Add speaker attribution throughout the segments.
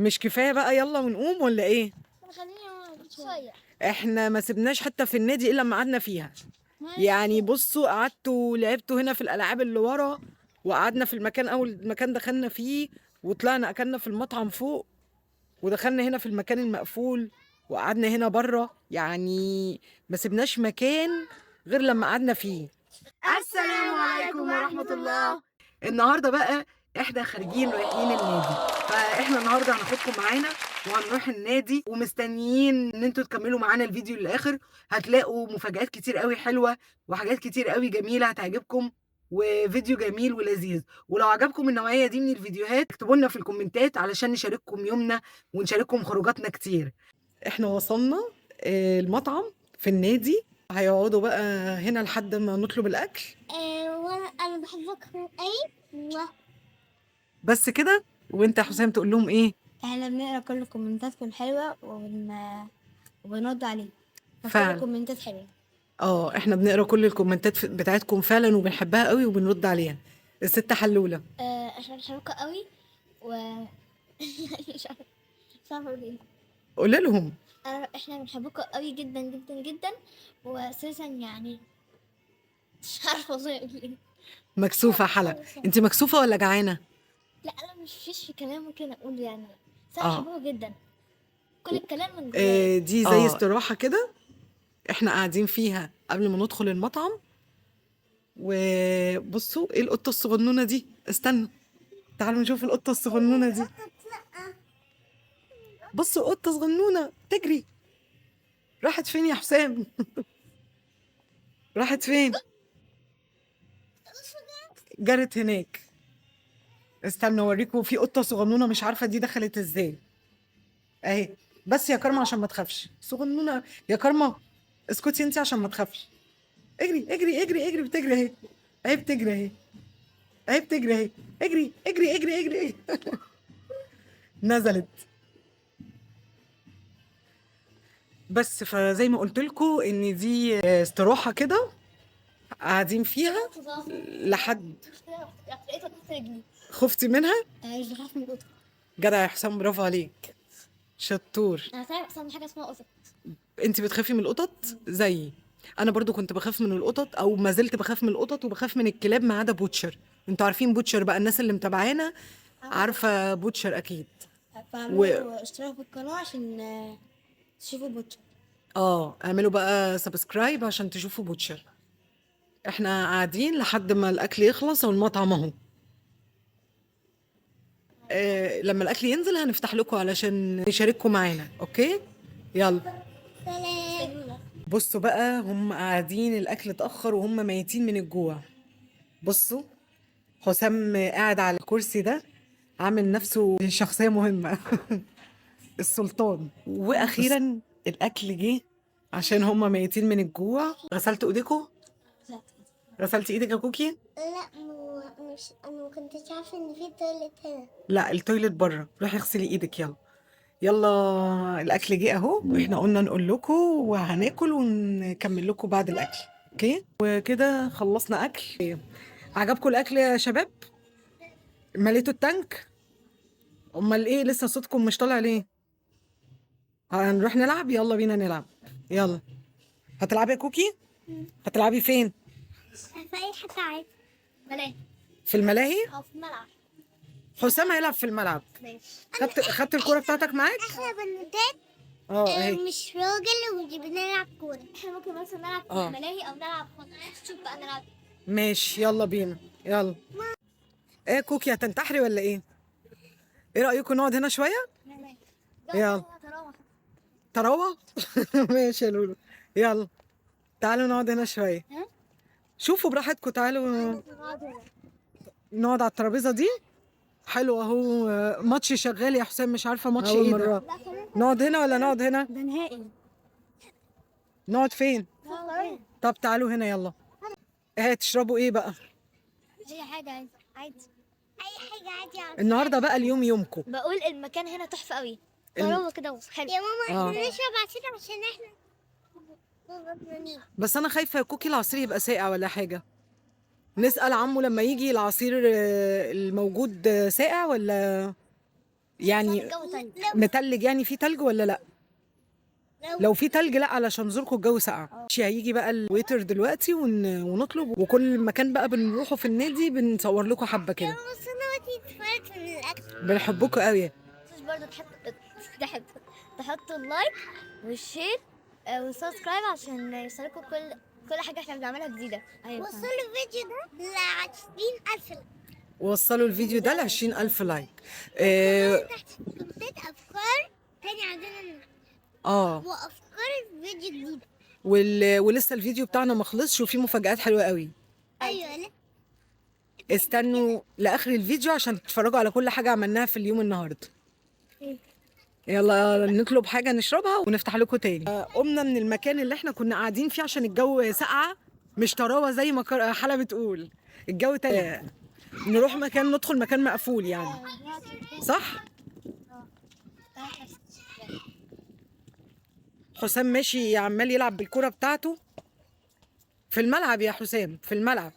Speaker 1: مش كفاية بقى؟ يلا ونقوم ولا ايه؟
Speaker 2: خلينا نقعد شوية.
Speaker 1: احنا ما سيبناش حتى في النادي الا لما قعدنا فيها. يعني بصوا قعدتوا ولعبتوا هنا في الالعاب اللي ورا، وقعدنا في المكان اول مكان دخلنا فيه، وطلعنا اكلنا في المطعم فوق، ودخلنا هنا في المكان المقفول، وقعدنا هنا بره. يعني ما سيبناش مكان غير لما قعدنا فيه. السلام عليكم ورحمة الله. النهارده بقى احنا خارجين رايحين النادي، فاحنا النهارده هناخدكم معانا وهنروح النادي، ومستنيين ان انتوا تكملوا معانا الفيديو للاخر. هتلاقوا مفاجآت كتير قوي حلوة وحاجات كتير قوي جميلة هتعجبكم، وفيديو جميل ولذيذ. ولو عجبكم النوعية دي من الفيديوهات اكتبوا لنا في الكومنتات علشان نشارككم يومنا ونشارككم خروجاتنا كتير. احنا وصلنا المطعم في النادي، هيقعدوا بقى هنا لحد ما نطلب الاكل.
Speaker 2: وانا بحبكم قوي.
Speaker 1: بس كده. وانت يا حسام تقول لهم ايه؟
Speaker 3: احنا بنقرا كل كومنتاتكم الحلوة وبنرد عليها.
Speaker 1: فعلا.
Speaker 3: كل كومنتات حلوة.
Speaker 1: احنا بنقرا كل الكومنتات بتاعتكم فعلا وبنحبها قوي وبنرد عليها. الست حلوله.
Speaker 2: احنا بنحبكم قوي و مش عارفه اقول ايه.
Speaker 1: قولي لهم.
Speaker 2: احنا بنحبكم قوي جدا جدا جدا، واساسا يعني مش عارفه والله اقول ايه.
Speaker 1: مكسوفه حلا؟ انت مكسوفه ولا جعانة؟
Speaker 2: لا انا مش فيش في كلام ممكن اقوله يعني، بس انا بحبكم جدا، كل الكلام من جوايا.
Speaker 1: دي زي استراحة كده احنا قاعدين فيها قبل ما ندخل المطعم. وبصوا ايه القطة الصغنونه دي، استنوا تعالوا نشوف القطة الصغنونه دي. بصوا قطة صغنونه تجري، راحت فين يا حسام؟ راحت فين؟ جرت هناك. استنوا اوريكم، في قطة صغنونه مش عارفه دي دخلت ازاي. اهي بس يا كارما عشان ما تخافش، صغنونه يا كارما اسكتي انت عشان ما تخافش. اجري اجري اجري اجري، بتجري اهي، اهي بتجري اهي، اهي بتجري اهي، اجري اجري اجري اجري. نزلت. بس فزي ما قلت لكم ان دي استراحة كده قاعدين فيها لحد. خفتي منها؟
Speaker 2: انا مش بخاف من القطط.
Speaker 1: جدع يا حسام، برافو عليك، شطور.
Speaker 2: انا تعرف اصلا حاجة اسمها قطط.
Speaker 1: انت بتخافي من القطط زيي؟ انا برضو كنت بخاف من القطط، او ما زلت بخاف من القطط، وبخاف من الكلاب ما عدا بوتشر. انتوا عارفين بوتشر بقى، الناس اللي متابعانا عارفه بوتشر اكيد.
Speaker 3: فاعملوا اشتراك في القناة عشان تشوفوا بوتشر.
Speaker 1: اعملوا بقى subscribe عشان تشوفوا بوتشر. احنا قاعدين لحد ما الاكل يخلص والمطعم اهو. لما الاكل ينزل هنفتح لكم علشان نشارككم معانا. okay يلا
Speaker 2: سلام.
Speaker 1: بصوا بقى هم قاعدين، الاكل اتاخر وهم ميتين من الجوع. بصوا حسام قاعد على الكرسي ده عامل نفسه شخصية مهمة. السلطان. واخيرا الاكل جه عشان هم ميتين من الجوع. غسلتوا ايديكم؟ غسلتي ايدك يا كوكي؟
Speaker 2: لا مش انا ما كنتش عارفه ان في toilet هنا.
Speaker 1: لا ال toilet بره، روحي اغسلي ايدك. يلا يلا الاكل جه اهو، واحنا قلنا نقول لكم وهناكل ونكمل لكم بعد الاكل. okay وكده خلصنا اكل. عجبكم الاكل يا شباب؟ مليتوا التانك؟ امال ايه لسه صوتكم مش طالع ليه؟ هنروح نلعب؟ يلا بينا نلعب. يلا هتلعبي يا كوكي؟ هتلعبي فين؟
Speaker 2: في اي حتة عادي. ملاهي.
Speaker 1: في الملاهي؟
Speaker 2: او في الملعب.
Speaker 1: حسام هيلعب في الملعب.
Speaker 2: ماشي.
Speaker 1: خدت الكورة بتاعتك معاك؟
Speaker 2: احنا بنوتات
Speaker 1: اهي.
Speaker 2: مش راجل وبنلعب كورة. احنا ممكن مثلا نلعب في الملاهي او نلعب شوف بقى نلعب.
Speaker 1: ماشي يلا بينا يلا. ايه كوكي هتنتحري ولا ايه؟ ايه رايكم نقعد هنا شوية؟ يلا. تراوه؟ ماشي يا لولو، يلا تعالوا نقعد هنا شوية. شوفوا براحتكم، تعالوا نقعد على الترابيزة دي. حلو اهو، ماتش شغال يا حسام، مش عارفه ماتش ايه ده. نقعد هنا ولا نقعد هنا؟
Speaker 3: ده نهائي.
Speaker 1: نقعد فين؟ طب تعالوا هنا يلا. ايه تشربوا ايه بقى؟
Speaker 2: اي حاجة عادي. اي حاجة عادي.
Speaker 1: النهارده بقى اليوم يومكم.
Speaker 2: بقول المكان هنا تحفة قوي، طراوه كده وحلو. يا ماما احنا نشرب عصير عشان احنا.
Speaker 1: بس انا خايفة يا كوكي العصير يبقى ساقع ولا حاجة. نسأل عمو لما يجي العصير الموجود ساقع ولا يعني
Speaker 2: الجو تلج.
Speaker 1: متلج يعني في تلج ولا لا؟ لو في تلج لا، علشان زوركم الجو ساقع. ماشي، هيجي بقى ال waiter دلوقتي ونطلب، وكل مكان بقى بنروحه في النادي بنصور لكم حبه كده.
Speaker 2: بص انا اتفرجت من الاكل.
Speaker 1: بنحبكم قوي.
Speaker 2: برضه تحب تحطوا ال like وال share وال subscribe عشان يوصلكم كل حاجة احنا بنعملها جديدة. ايوه، وصلوا الفيديو ده ل 20,000.
Speaker 1: وصلوا الفيديو ده ل 20,000 like.
Speaker 2: تحت في الكومنتات افكار تاني عندنا وافكار فيديو جديدة.
Speaker 1: ولسه الفيديو بتاعنا ما خلصش، وفي مفاجآت حلوة قوي.
Speaker 2: ايوه، لا
Speaker 1: استنوا لاخر الفيديو عشان تتفرجوا على كل حاجة عملناها في اليوم النهارده. يلا نطلب حاجة نشربها ونفتح لكم تاني. قمنا من المكان اللي احنا كنا قاعدين فيه عشان الجو ساقعه، مش طراوه زي ما حلا بتقول، الجو تاني. نروح مكان، ندخل مكان مقفول يعني، صح؟ حسام ماشي عمال يلعب بالكرة بتاعته في الملعب. يا حسام في الملعب،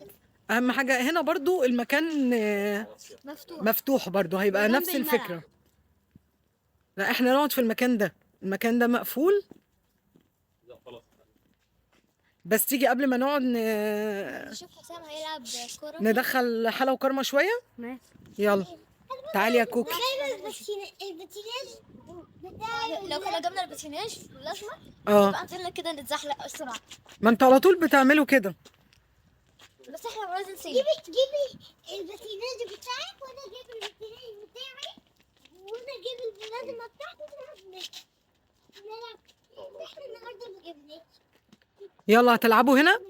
Speaker 1: اهم حاجة هنا برضو المكان
Speaker 2: مفتوح،
Speaker 1: مفتوح برضو، هيبقى
Speaker 2: وجنب
Speaker 1: نفس
Speaker 2: الملعب.
Speaker 1: الفكرة. لا احنا نقعد في المكان ده، المكان ده مقفول. بس تيجي قبل ما نقعد
Speaker 2: نشوف حسام هيلعب كورة،
Speaker 1: ندخل حلا وكرمة شوية.
Speaker 3: ماشي،
Speaker 1: يلا تعالي يا كوكي.
Speaker 2: البتيناج بتاعي، لو كنا جبنا البتيناج واللازمة يبقى نزلنا كده نتزحلق بسرعة.
Speaker 1: ما انتوا على طول بتعملوا كده.
Speaker 2: بس احنا لازم نسيب. جيبي البتيناج بتاعك وانا اجيب البتيناج بتاعي وانا اجيب البلازما بتاعتي ونلعب. احنا النهارده ما جبناش.
Speaker 1: يلا هتلعبوا هنا؟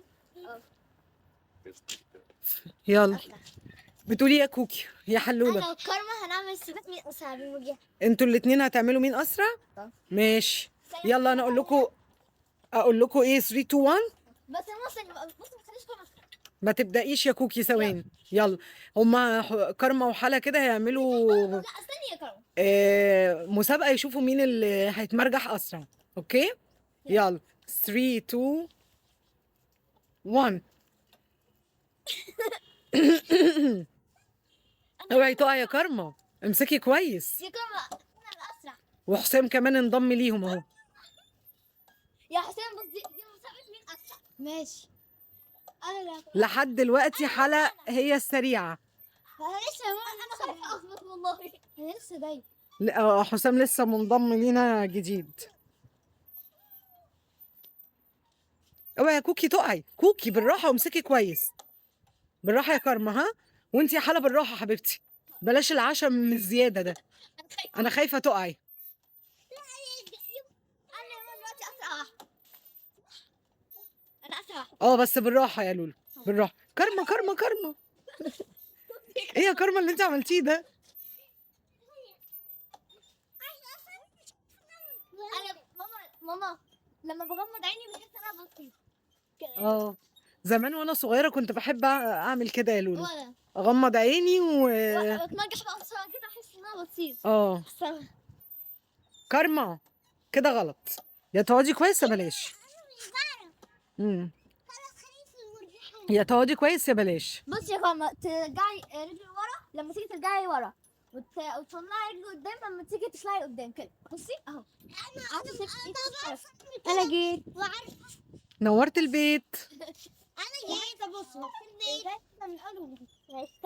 Speaker 1: يلا. بتقولي يا كوكي يا حلوله؟
Speaker 2: انا وكارما هنعمل سباق مين اسرع بالمرجيحه.
Speaker 1: انتوا الاثنين هتعملوا مين اسرع؟ ماشي، يلا انا اقول لكم ايه، 3 2 1.
Speaker 2: بس بص ما تخليش كارما.
Speaker 1: ما تبدايش يا كوكي، ثواني. يلا هما كارما وحلا كده هيعملوا،
Speaker 2: لا استني يا كارما،
Speaker 1: مسابقة يشوفوا مين اللي هيتمرجح اسرع. okay يلا 3 2 1. اوعي تقعي يا كارما، امسكي كويس
Speaker 2: يا كارما، انا الاسرع.
Speaker 1: وحسام كمان انضم ليهم اهو.
Speaker 2: يا حسام بس دي مسابقة مين اسرع.
Speaker 3: ماشي. انا
Speaker 1: لحد دلوقتي حلا هي السريعة.
Speaker 3: انا لسه،
Speaker 2: انا خايفة اخبط والله.
Speaker 3: انا لسه دايما.
Speaker 1: لا حسام لسه منضم لينا جديد. اوعي يا كوكي تقعي، كوكي بالراحة وامسكي كويس. بالراحة يا كارما، ها؟ وانت يا حلا بالراحة حبيبتي، بلاش العشم من الزيادة ده، انا خايفة تقعي.
Speaker 2: انا دلوقتي اسرع واحدة. انا اسرع واحدة.
Speaker 1: بس بالراحة يا لولو، بالراحة. كارما كارما كارما، ايه يا كارما اللي انت عملتيه ده؟
Speaker 2: انا ماما لما بغمض عيني بحس ان انا بطير.
Speaker 1: زمان وانا صغيرة كنت بحب اعمل كده يا لولو،
Speaker 2: وانا
Speaker 1: اغمض عيني
Speaker 2: واتمرجح بقى بسرعة كده، احس ان انا بطير.
Speaker 1: كارما كده غلط، يا تقعدي كويس يا بلاش. يا تقعدي كويس يا بلاش.
Speaker 2: بصي يا كارما، ترجعي رجل ورا لما تيجي ترجعي ورا، وتطلعي رجل قدام لما تيجي تطلعي قدام كده. بصي اهو.
Speaker 3: انا جيت
Speaker 1: نورت البيت.
Speaker 2: انا جيت. ابص في البيت.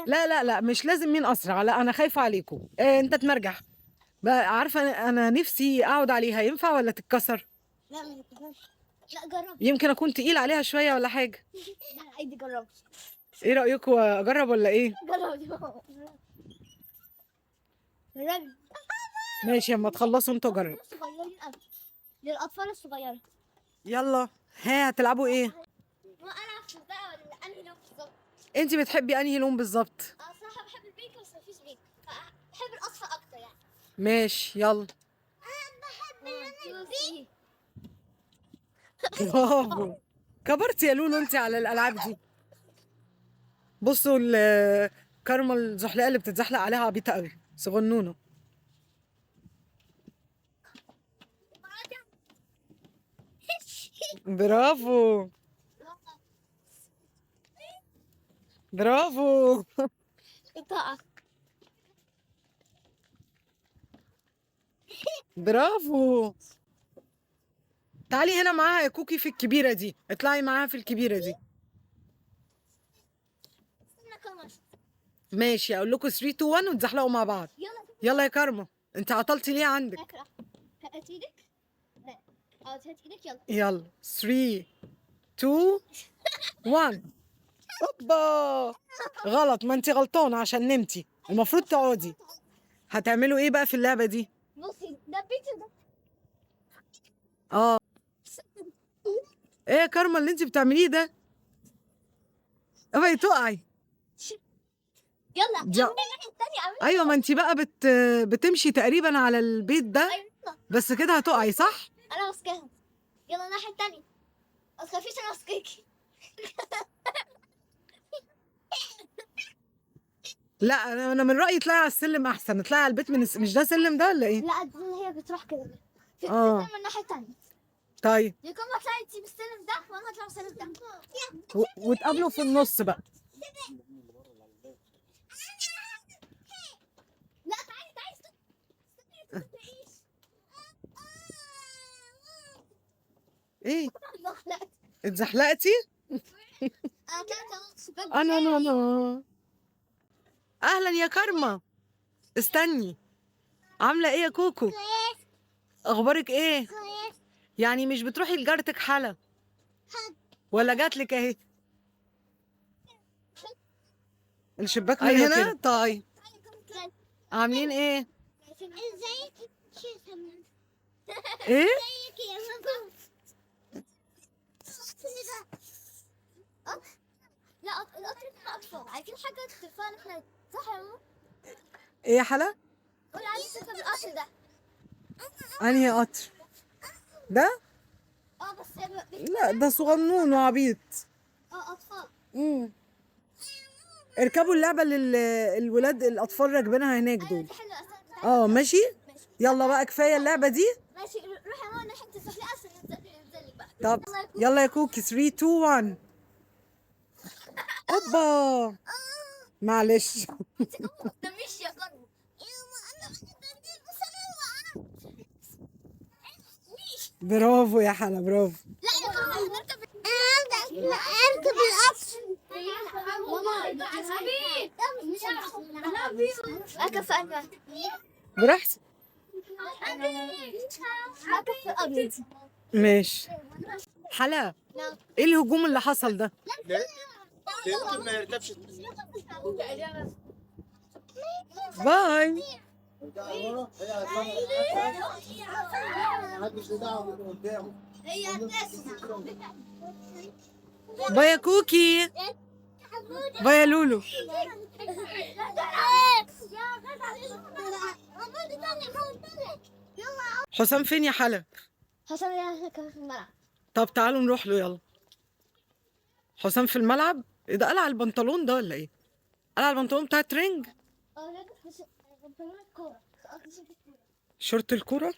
Speaker 1: لا لا لا مش لازم مين اسرع، لا انا خايفة عليكم. انت تمرجح بقى، عارفه انا نفسي اقعد عليها، ينفع ولا تتكسر؟
Speaker 2: لا ما تتكسرش. لا جرب.
Speaker 1: يمكن اكون تقيل عليها شوية ولا حاجة.
Speaker 2: لا عادي جرب.
Speaker 1: ايه رايكم، اجرب ولا ايه؟
Speaker 2: جرب جرب.
Speaker 1: ماشي، اما تخلصوا انتوا جرب.
Speaker 2: صغيرين قوي للاطفال الصغيرة.
Speaker 1: يلا ها هتلعبوا ايه؟
Speaker 2: ما انا في بقى ولا انهي لون بالظبط؟
Speaker 1: انت بتحبي انهي لون بالظبط؟
Speaker 2: انا صراحة بحب ال pink، بس مفيش pink، بحب الاصفر اكتر يعني.
Speaker 1: ماشي يلا.
Speaker 2: انا بحب اللون ال pink.
Speaker 1: برافو، كبرتي يا لولو انت على الالعاب دي. بصوا كارما الزحلقه اللي بتتزحلق عليها عبيطه قوي، صغنونه. برافو برافو.
Speaker 2: بطاقة.
Speaker 1: برافو. تعالي هنا معاها يا كوكي في الكبيرة دي، اطلعي معاها في الكبيرة دي. ماشي، اقول لكم 3 2 1 وتزحلقوا مع بعض. يلا يا كارما، انت عطلتي ليه عندك؟
Speaker 2: هات ايدك. لا هات ايدك. يلا
Speaker 1: يلا 3 2 1. اوبا، غلط، ما انت غلطانة عشان نمتي، المفروض تقعدي. هتعملوا ايه بقى في اللعبة دي؟
Speaker 2: بصي ده بيتي ده.
Speaker 1: ايه يا كارما اللي انت بتعمليه ده؟ اوعي تقعي.
Speaker 2: يلا الناحية التانية.
Speaker 1: ايوه، ما انت بقى بتمشي تقريبا على البيت ده.
Speaker 2: أيوة.
Speaker 1: بس كده هتقعي صح؟
Speaker 2: انا ماسكاها. يلا الناحية التانية، ما تخافيش انا ماسكاكي.
Speaker 1: لا انا من رايي اطلعي على السلم احسن، اطلعي على البيت من مش ده سلم ده ولا ايه؟
Speaker 2: لا دي هي بتروح كده في السلم من الناحية التانية.
Speaker 1: طيب
Speaker 2: يكون ما طلعتي انت بالسلم ده وانا هطلع بالسلم ده،
Speaker 1: وتقابلوا في النص بقى.
Speaker 2: لا تعالي تعالي استني.
Speaker 1: ايه؟ اتزحلقتي؟
Speaker 2: انا
Speaker 1: انا اهلا يا كارما. استني، عامله ايه يا كوكو؟ اخبارك ايه؟ يعني مش بتروحي لجارتك حلا ولا جاتلك اهي؟ الشباك من هنا. كده. طيب عاملين ايه؟
Speaker 2: ازيك
Speaker 1: ايه؟
Speaker 2: لا القطر بتاع اطفال، عايزين حاجة ترفعنا احنا، صح يا ماما؟
Speaker 1: ايه يا حلا؟
Speaker 2: قول عايزين نركب القطر ده.
Speaker 1: انهي قطر؟ ده؟
Speaker 2: بس
Speaker 1: لا ده صغنون وعبيط.
Speaker 2: اطفال.
Speaker 1: اركبوا اللعبة اللي الولاد الاطفال راكبينها هناك دول. ماشي؟ يلا بقى كفاية اللعبة دي.
Speaker 2: ماشي، روحي يا ماما ناحية الزحليقه عشان ننزلك بقى.
Speaker 1: طب يلا يا كوكي 3 2 1. اوبا، معلش.
Speaker 2: انت ما قداميش يا كارما.
Speaker 1: برافو يا حلا، برافو.
Speaker 2: لا يا كارما هنركب. انا اركب القطر. ماما اركب في انهي؟
Speaker 1: براحتك.
Speaker 2: اركب في الابيض.
Speaker 1: ماشي. حلا، ايه الهجوم اللي حصل ده؟
Speaker 4: لا ما يركبش.
Speaker 1: باي. باي يا كوكي. باي يا لولو. حسام فين يا حلا؟
Speaker 2: حسام في الملعب.
Speaker 1: طب تعالوا نروح له يلا. حسام في الملعب؟ ايه ده، قلع البنطلون ده ولا ايه؟ قلع البنطلون بتاع الترنج؟ شورت الكورة؟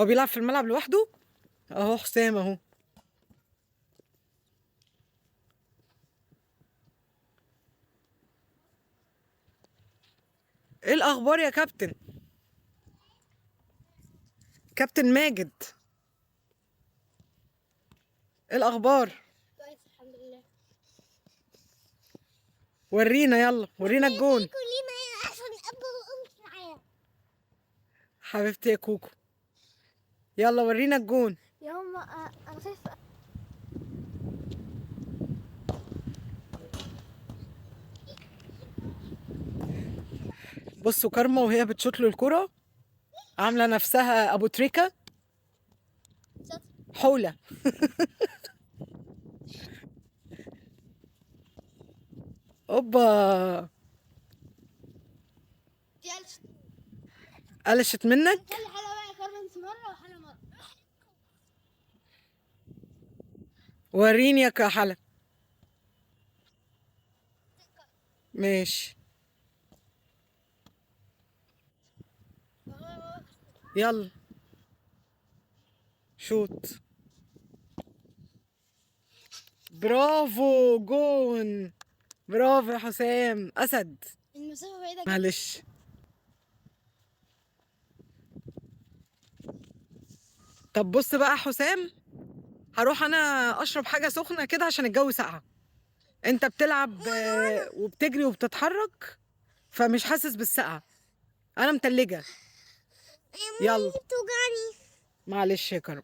Speaker 1: هو بيلعب في الملعب لوحده؟ اهو حسام اهو. ايه الاخبار يا كابتن؟ كابتن ماجد، ايه الاخبار؟
Speaker 2: كويس الحمد لله.
Speaker 1: ورينا، يلا ورينا الجون. حبيبتي يا كوكو، يلا ورينا الجون.
Speaker 2: يا ماما انا خايفة.
Speaker 1: بصوا كارما وهي بتشوط له الكرة، عاملة نفسها أبو تريكة حولة. أوبا، قلشت منك؟ وريني يا حلا. ماشي يلا شوت. برافو جون، برافو يا حسام، أسد.
Speaker 2: المسافة بعيدة.
Speaker 1: معلش. طب بص بقى حسام، هروح انا اشرب حاجة سخنة كده عشان الجو ساقع. انت بتلعب وبتجري وبتتحرك فمش حاسس بالسقعه. انا متلجه. يلا
Speaker 2: بتوجعني.
Speaker 1: معلش يا كرم.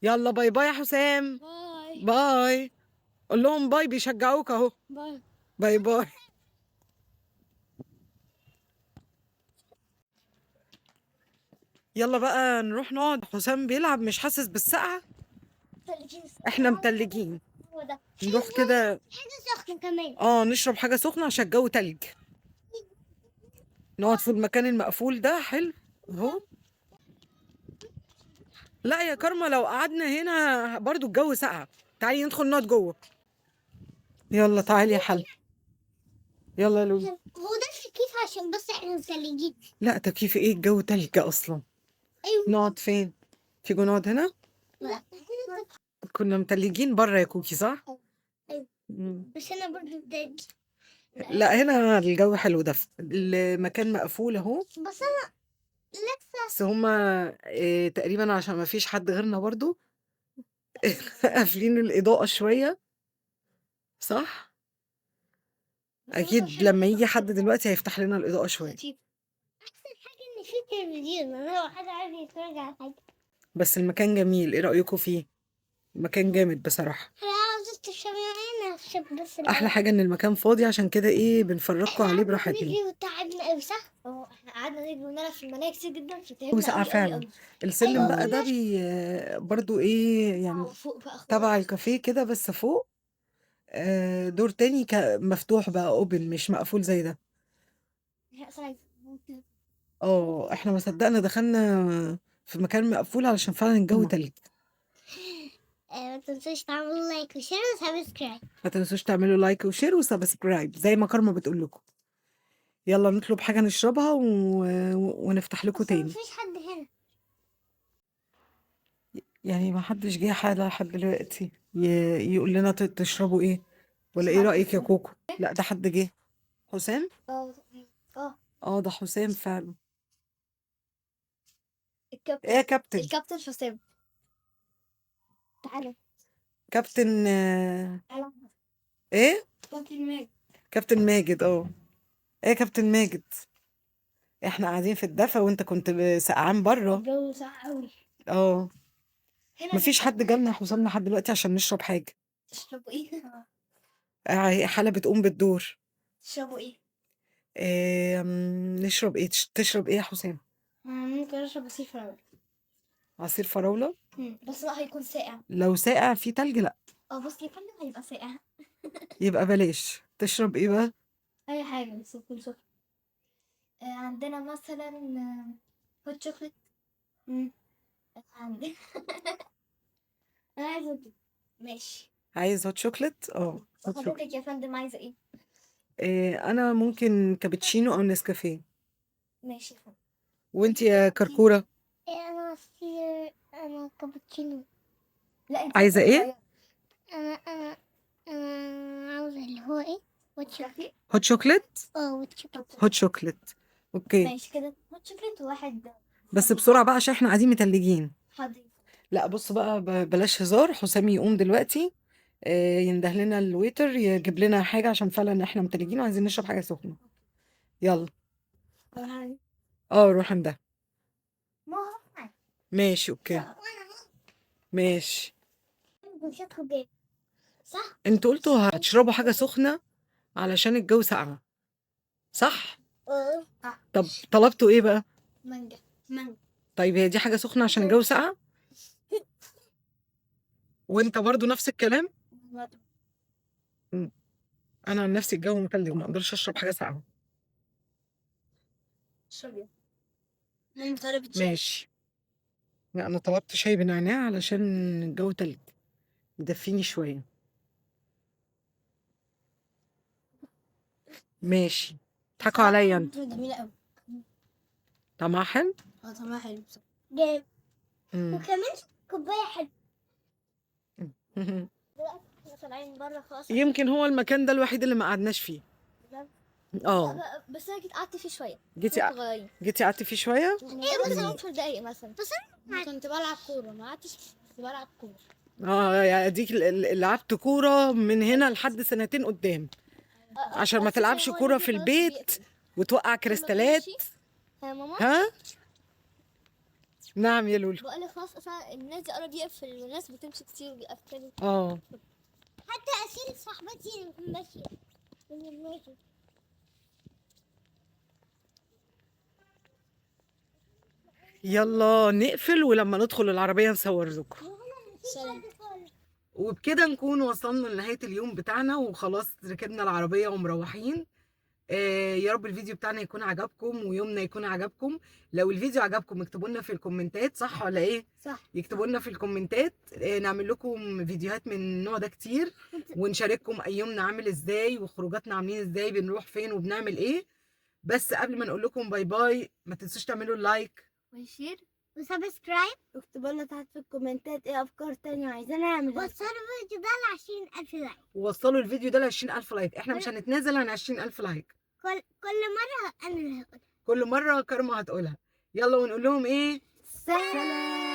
Speaker 1: يلا bye bye يا حسام.
Speaker 2: bye
Speaker 1: bye. قول لهم bye، بيشجعوك اهو.
Speaker 2: bye
Speaker 1: bye bye. يلا بقى نروح نقعد. حسام بيلعب مش حاسس بالسقعه، احنا متلجين.
Speaker 2: هو ده
Speaker 1: نروح كده
Speaker 2: حاجة سخنة كمان.
Speaker 1: نشرب حاجة سخنة عشان الجو تلج. نقعد في المكان المقفول ده، حلو اهو. لا يا كارما لو قعدنا هنا برضو الجو ساقع. تعالي ندخل نقعد جوه. يلا تعالي يا حل. يلا يا لولو.
Speaker 2: هو ده التكييف عشان بس احنا متلجين.
Speaker 1: لا تكييف ايه، الجو تلج اصلا.
Speaker 2: ايوه.
Speaker 1: نقعد فين؟ تيجوا نقعد هنا؟
Speaker 2: لا
Speaker 1: كنا متلجين بره يا كوكي صح؟
Speaker 2: ايوه. بس انا برضو متلج.
Speaker 1: لا هنا الجو حلو، ده المكان مقفول اهو.
Speaker 2: بس انا لسه
Speaker 1: بس هما تقريبا عشان ما فيش حد غيرنا برضو قافلين الإضاءة شوية صح؟ أكيد لما يجي حد دلوقتي هيفتح لنا الإضاءة شوية.
Speaker 2: احسن حاجة ان في تلفزيون، انا لو حد عايز يتفرج على حاجة.
Speaker 1: بس المكان جميل، ايه رأيكم فيه؟ المكان جامد بصراحة.
Speaker 2: انا عاوزة تشربي انا هشرب بس.
Speaker 1: أحلى حاجة إن المكان فاضي، عشان كده ايه بنفرجكم عليه براحتنا.
Speaker 2: نجري وتعبنا قوي صح؟
Speaker 3: احنا قعدنا نجري ونلعب في الملاهي كتير جدا فتعبنا
Speaker 1: وسقعة فعلا. السلم
Speaker 2: أيوة.
Speaker 1: بقى ده برضو ايه يعني
Speaker 3: فوق بقى
Speaker 1: تبع الكافيه كده، بس فوق دور تاني مفتوح بقى open، مش مقفول زي ده. احنا ما صدقنا دخلنا في مكان مقفول علشان فعلا الجو تلج.
Speaker 2: ما تنسوش تعملوا like و share و subscribe.
Speaker 1: ما تنسوش تعملوا like و share و subscribe زي ما كارما بتقول لكم. يلا نطلب حاجة نشربها ونفتح لكم تاني.
Speaker 2: مفيش حد هنا
Speaker 1: يعني ما حدش جه حاجة لحد دلوقتي يقول لنا تشربوا ايه ولا ايه رأيك يا كوكو؟ لا ده حد جه. حسام؟ ده حسام فعلا.
Speaker 3: الكابتن.
Speaker 1: ايه يا كابتن؟
Speaker 3: الكابتن حسام. تعالى
Speaker 1: كابتن.
Speaker 3: تعالى.
Speaker 1: ايه؟
Speaker 3: كابتن ماجد.
Speaker 1: كابتن ماجد. ايه يا كابتن ماجد؟ احنا قاعدين في الدفا وانت كنت سقعان بره.
Speaker 3: الجو ساقع قوي.
Speaker 1: مفيش حد جالنا يا حسام لحد دلوقتي عشان نشرب حاجة.
Speaker 3: تشربوا ايه؟
Speaker 1: حالة بتقوم بالدور.
Speaker 3: تشربوا ايه؟
Speaker 1: نشرب ايه؟ تشرب ايه يا حسام؟
Speaker 3: ممكن اشرب عصير فراولة.
Speaker 1: عصير فراولة؟
Speaker 3: بس بقى هيكون ساقع.
Speaker 1: لو ساقع في تلج لا.
Speaker 3: بصي يا فندم هيبقى ساقع.
Speaker 1: يبقى بلاش. تشرب ايه بقى؟
Speaker 3: اي حاجة بس يكون سخن. عندنا مثلا hot chocolate. عندنا انا عايزة. ماشي.
Speaker 1: عايز hot chocolate؟ hot chocolate.
Speaker 3: حضرتك يا فندم عايزة ايه؟
Speaker 1: انا ممكن كابتشينو او نسكافيه.
Speaker 3: ماشي يا فندم.
Speaker 1: وانت يا كركورة؟
Speaker 2: انا عصير، انا كابتشينو.
Speaker 3: لا انت
Speaker 1: عايزة ايه؟
Speaker 2: انا انا انا عاوزة اللي هو ايه؟ hot chocolate.
Speaker 1: hot chocolate؟
Speaker 2: hot chocolate.
Speaker 1: hot chocolate. okay
Speaker 3: ماشي كده hot chocolate وواحد.
Speaker 1: بس بسرعة بقى عشان احنا قاعدين متلجين.
Speaker 3: حاضر.
Speaker 1: لا بص بقى بلاش هزار. حسام يقوم دلوقتي ينده لنا ال waiter يجيب لنا حاجة عشان فعلا احنا متلجين وعايزين نشرب حاجة سخنة. يلا. روح انده. ماشي okay ماشي.
Speaker 2: صح؟
Speaker 1: انتوا قلتوا هتشربوا حاجة سخنة علشان الجو ساقع صح؟ طب طلبتوا ايه بقى؟
Speaker 3: مانجا. مانجا.
Speaker 1: طيب هي دي حاجة سخنة عشان الجو ساقع؟ وانت برضو نفس الكلام؟ انا عن نفسي الجو متلج ما اقدرش اشرب حاجة ساقعة. ماشي. لا انا طلبت شاي بنعناع علشان الجو تلج يدفيني شوية. ماشي. اضحكوا عليا انتوا.
Speaker 3: جميلة قوي.
Speaker 1: طعمها حلو؟
Speaker 3: طعمها حلو بصراحة.
Speaker 2: جامد. وكمان كوباية حلوة. دلوقتي احنا طالعين بره خلاص.
Speaker 1: يمكن هو المكان ده الوحيد اللي ما قعدناش فيه. اه
Speaker 3: بس انا جيت قعدت فيه شوية.
Speaker 1: جيتي
Speaker 3: صغيرين.
Speaker 1: جيتي قعدتي فيه شوية؟
Speaker 3: ايه مثلا 10 دقايق مثلا.
Speaker 2: بس
Speaker 3: انا كنت بلعب كورة، ما قعدتش، بس بلعب كورة.
Speaker 1: اه يعني اديك لعبت كورة من هنا لحد سنتين قدام، عشان ما
Speaker 3: بس
Speaker 1: تلعبش
Speaker 3: هو
Speaker 1: كورة
Speaker 3: النادي
Speaker 1: في
Speaker 3: خلاص
Speaker 1: البيت
Speaker 3: بيقفل.
Speaker 1: وتوقع كريستالات.
Speaker 3: يا ماما
Speaker 1: ها نعم يا لولو.
Speaker 3: بقول لك خلاص اصلا النادي قرب يقفل والناس بتمشي كتير وبيقفلوا.
Speaker 1: اه
Speaker 2: حتى اسيل صاحبتي ماشية من النادي.
Speaker 1: يلا نقفل، ولما ندخل العربية نصور لكم.
Speaker 3: سلام.
Speaker 1: وبكده نكون وصلنا لنهاية اليوم بتاعنا، وخلاص ركبنا العربية ومروحين. يا رب الفيديو بتاعنا يكون عجبكم ويومنا يكون عجبكم. لو الفيديو عجبكم اكتبوا لنا في الكومنتات، صح ولا ايه؟
Speaker 2: صح.
Speaker 1: يكتبوا لنا في الكومنتات، نعمل لكم فيديوهات من النوع ده كتير، ونشارككم ايامنا عامل ازاي وخروجاتنا عاملين ازاي، بنروح فين وبنعمل ايه. بس قبل ما نقول لكم bye bye، ما تنسوش تعملوا like
Speaker 3: و share
Speaker 2: و subscribe،
Speaker 5: اكتبوا لنا تحت في الكومنتات ايه افكار تانية عايزين نعملها.
Speaker 2: وصلوا الفيديو ده ل 20000 like.
Speaker 1: ووصلوا الفيديو ده ل 20000 like. احنا مش هنتنازل عن 20000 like.
Speaker 2: كل مرة انا اللي هقولها.
Speaker 1: كل مرة كارما هتقولها. يلا ونقول لهم ايه؟
Speaker 5: سلام.